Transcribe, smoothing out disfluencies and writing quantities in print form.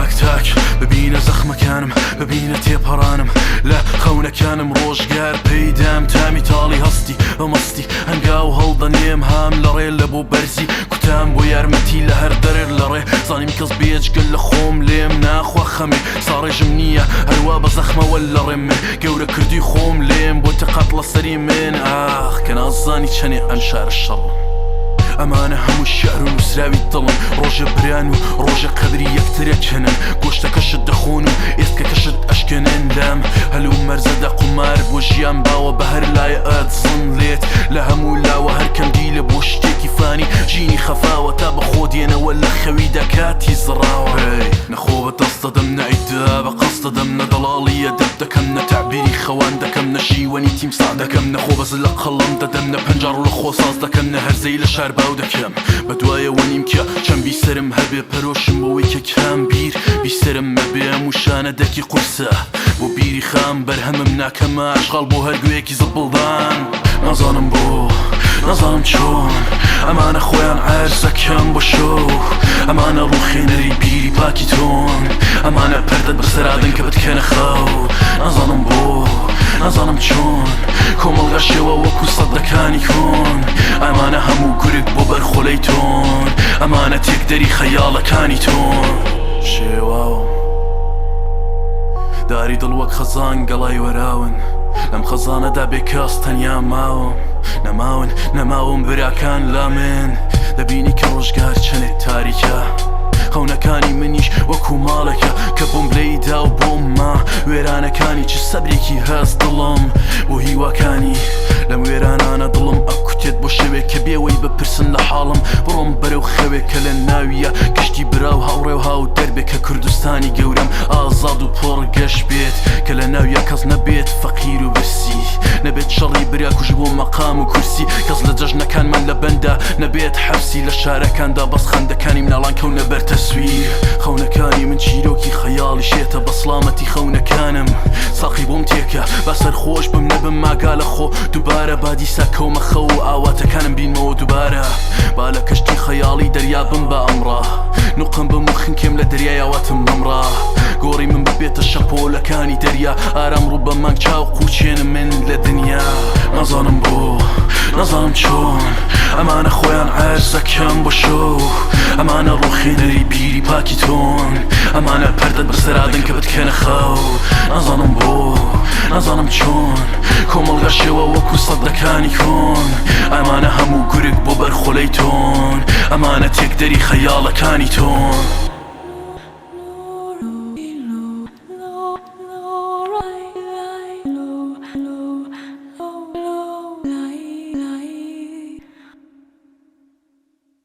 تاک تاک ببینە زەخمەکانم، ببینە تێپەڕانم لە خەونەکانم. ڕۆژگار پێیدام تامی تاڵی، هەستی بە مەستی هەنگاو هەڵدەنێم. هام لە ڕێ لە بۆ بەرزی کوتام بۆ یارمەتی لە هەر دەرێ لە ڕێ. زانیم کەس بێجگە لە خۆم لێم ناخوا خەمێ، ساڕێژم نییە هەروا بە زەخمەوە لە ڕێم. من گەورە کردی خۆم لێم بۆتە قەتڵە سەری من. ئاخ کە نازانی چەنێ ئەم شارە شەڕم. ئەمانە هەموو شیعر و نووسراوی دڵن. ڕۆژێ بران و ڕۆژێ قەبری یەکترەکەنن، گۆشتەکەشت دەخۆن و ئێسکەکەشت ئەشکێنن. لەم هەل و مەرزەدا قومار بۆ ژیان باوە، بە هەر لایە ئەدزن لێت لە هەموو لاوە. هەر کەم دیلە بۆ شتێکی فانی ژینی خەفاوە، تا بە خۆ دێنەوە لە خەویدا کاتی زڕاوە. هەی نە خۆ بە دەست دەدەم، نە ئیدعا بە قەست دەدەم، نە دەڵاڵی ئەدەب دەکەم، نە تەعبیری خەوان دەکەم، نە شیوەنی تیمساح دەکەم، نە خۆ بە زلە قەڵەم دەدەم، نە پەنجا ڕوو لە خۆ ساز دەکەم، نە هەرزەی لە شار باو دەکەم. بە دوایەوە نیم کە چەند بیسەرم هەبێ، پەرۆشم بەوەی کە کام بیر بیسەرم مەبێ. ئەم وشانە دەرکی قورسە بۆ بیری خام، بەرهەمم ناکەمە ئاشغاڵ بۆ هەر گوێیەکی زبڵدان. نازانم بۆ، نازانم چۆن، ئەمانە خۆیان عەرزەکەم بۆ شەو. ئەمانە ڕووخێنەری بیری پاکی تۆن، ئەمانە پەردەت بەسەرادەن کە بتکەنە خەو. نازانم بۆ، نازانم چۆن، کۆمەڵگا شێوە وەکو سەدەکانی کۆن. ئەمانە هەموو گورگ بۆ بەرخۆلەی تۆن، ئەمانە تێکدەری خەیاڵەکانی تۆن. شێواوم داری دڵ وەک خەزان گەڵای وەراون، لەم خەزانەدا بێکەس تەنیا ماوم. نەماون نەماوم براکان لا من. دەبینی کە ڕۆژگار چەنێک تاریکە، خەونەکانی منیش وەکو ماڵێکە کە بۆم لێیدا و بۆم ما وێرانەکانی. چ سەبرێکی هەست دڵم بۆ هیواکانی لەم وێرانانە. دڵم ئەکوتێت بۆ شەوێک کە بێوەی بپرسن لە حاڵم، بڕۆم بەرەو خەوێک کە لە ناویە گشتی برا و هاوڕێ و هاو دەربێ، کە کوردستانی گەورەم ئازاد و پڕ گەش بێت، کە لە ناویا کەس نەبێت فەقیر و برسی، نەبێت شەڕی برا کوژی بۆ مەقام و کورسی، کەس لە جەژنەکانمان لە بەندا نەبێت حەپسی، لە شارەکاندا بەس خەندەکانی مناڵان کەونە بەر تەسویر. خەونەکانی من چیرۆکی خەیاڵی شێتە، بە سڵامەتی خەونەکانم ساقی بۆم تێکە. با سەرخۆش بم نەبم ماگا لە خۆ دووبارە، با دیسا کەومە خەو و ئاواتەکانم بینمەوە دووبارە. با لە کەشتی خەیاڵی دەریا بم بە ئەمڕا، نوقم بم و خنکێم لە دەریای ئاواتم بمڕا. گۆڕی من ببێتە شەپۆلەکانی دەریا، ئارام ڕوو بە مانگ چاو قوچێنم من لە دنیا. نازانم بۆ، نازانم چۆن، ئەمانە خۆیان عەرزەکەم بۆ شەو. ئەمانە ڕووخێنەری بیری پاکی تۆن، ئەمانە پەردەت بەسەرادەن کە بتکەنە خەو. نازانم بۆ، نازانم چۆن، کۆمەڵگا شێوە وەکو سەدەکانی کۆن. ئەمانە هەموو گورگ بۆ بەرخۆلەی تۆن، ئەمانە تێکدەری خەیاڵەکانی تۆن.